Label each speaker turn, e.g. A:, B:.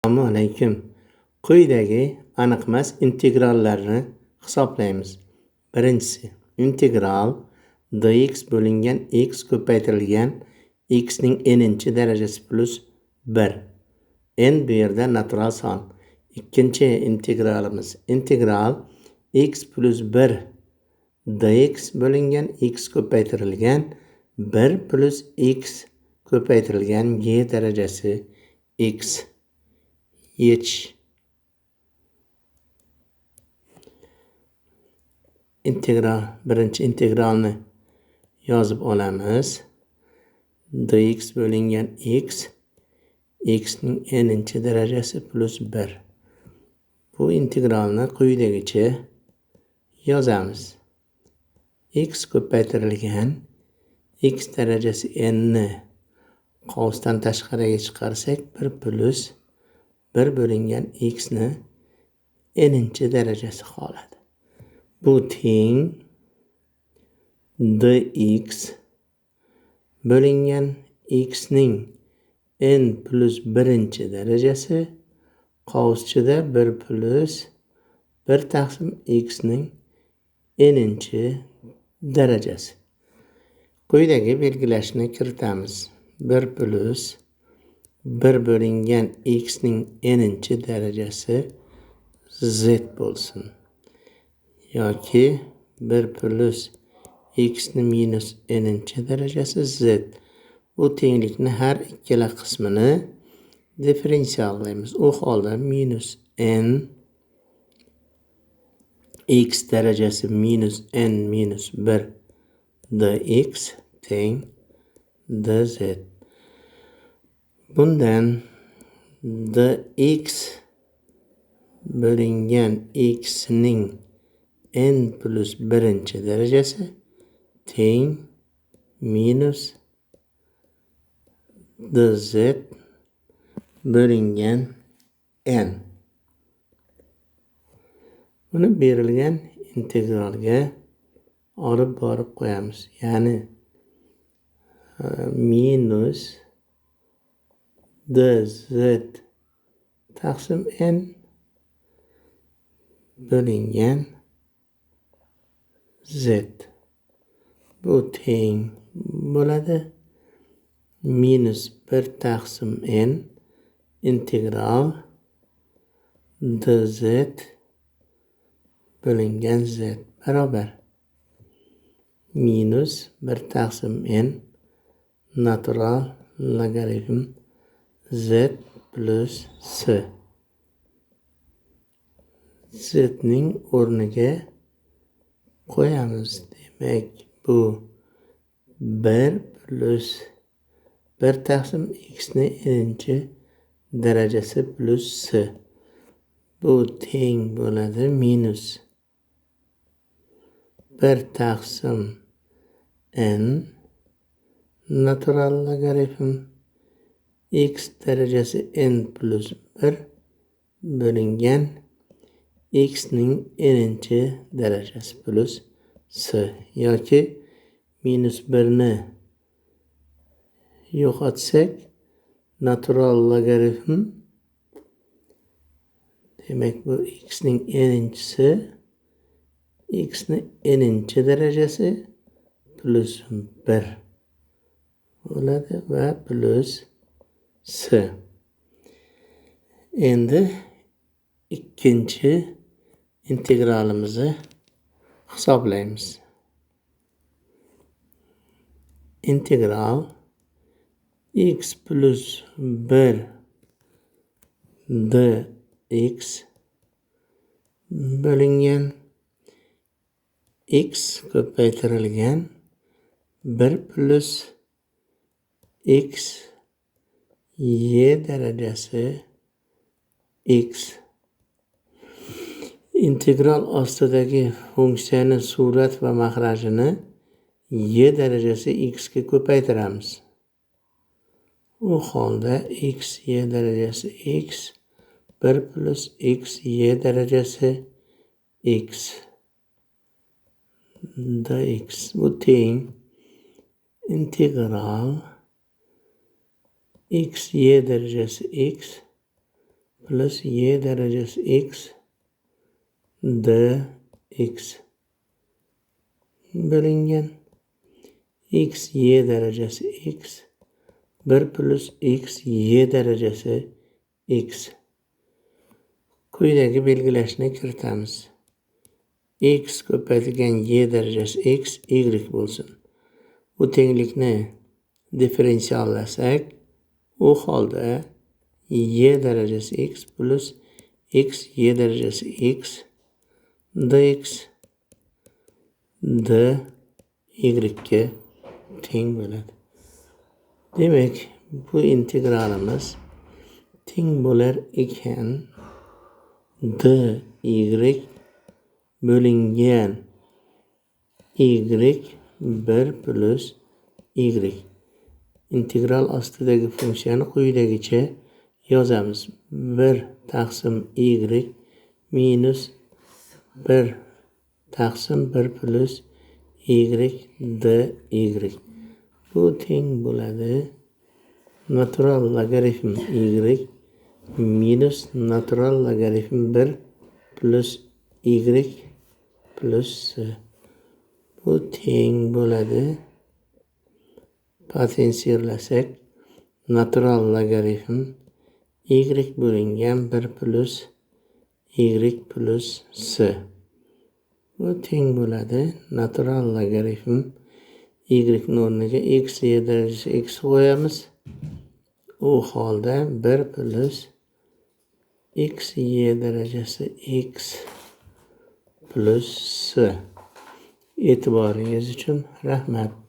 A: Assalomu alaykum. Quyidagi aniqmas integrallarni hisoblaymiz. Birinchisi integral dx bo'lingan x ko'paytirilgan x ning n-inchi darajasi plus 1. N bu yerda natural son. Ikkinchi integralimiz integral x plus 1 dx bo'lingan x ko'paytirilgan 1 plus x ko'paytirilgan y darajasi x yechish. Integral, birinchi integralni yozib olamiz. Dx bo'lingan x, x ning n-inchi darajasi plus 1. Bu integralni quyidagicha yozamiz. X ko'paytirilgan x darajasi n ni qavsdan tashqariga chiqarsak 1 plus 1 bo'lingan x ni n-inchi darajasi qoladi. Bu teng dx bo'lingan x ning n plus 1-inchi darajasi qavschida 1 plus 1 taqsim x ning n-inchi darajasi. Quyidagi belgilashni kiritamiz. 1 plus 1 bo'lingan x ning n-inchi darajasi z bo'lsin. Yoki 1 plus x ni minus n-inchi darajasi z. Bu tenglikni har ikkala qismini differensiallaymiz. U holda minus n x darajasi minus n minus 1 dx teng dz. Bundan dx bo'lingan x ning n plus 1-inchi darajasi teng minus dz bo'lingan n. Buni berilgan integralga olib borib qo'yamiz. Ya'ni minus dz taqsim n bo'lingan z. Bu teng bo'ladi minus 1 taqsim n integral dz bo'lingan z barobar minus 1 taqsim n natural logaritm z plus c. Z ning o'rniga qo'yamiz. Demak, bu 1 plus 1 taqsim x ni n-inchi darajasi plus c. Bu teng bo'ladi minus 1 taqsim n natural logaritm x darajasi n plus 1 bo'lingan x ning n-inchi darajasi plus c. Yoki minus 1 ni yo'qotsak natural logaritm, demak bu x ning n-inchisi x ni n-inchi darajasi plus 1 bo'ladi va plus c. Endi ikkinchi integralimizni hisoblaymiz. Integral x plus 1 dx bo'lingan x ko'paytirilgan 1 plus x y darajasi x. Integral ostidagi funksiyani surat va maxrajini y darajasi x ga ko'paytiramiz. U holda x y darajasi x 1 plus x y darajasi x dx. Bu teng integral x y darajasi x plus y darajasi x dx bo'lingan x y darajasi x 1 plus x y darajasi x. Quyidagi belgilashni kiritamiz. X ko'paytirilgan y darajasi x y bo'lsin. Bu tenglikni differensiallasak, u holda y darajasi x plus x y darajasi x dx dy ga teng bo'ladi. Demak, bu integralimiz teng bo'lar ekan dy bo'lingan y 1 plus y. Integral ostidagi funksiyani quyidagicha yozamiz. 1 taqsim y minus 1 taqsim 1 plus y dy. Bu teng bo'ladi natural logaritm y minus natural logaritm 1 plus y plus c. Bu teng bo'ladi. Potensiyerlasak natural logaritm y bo'lingan 1 plus y plus c. Bu teng bo'ladi natural logaritm y ni o'rniga x y darajasi x qo'yamiz. U holda 1 plus x y darajasi x plus c. E'tiboringiz uchun rahmat.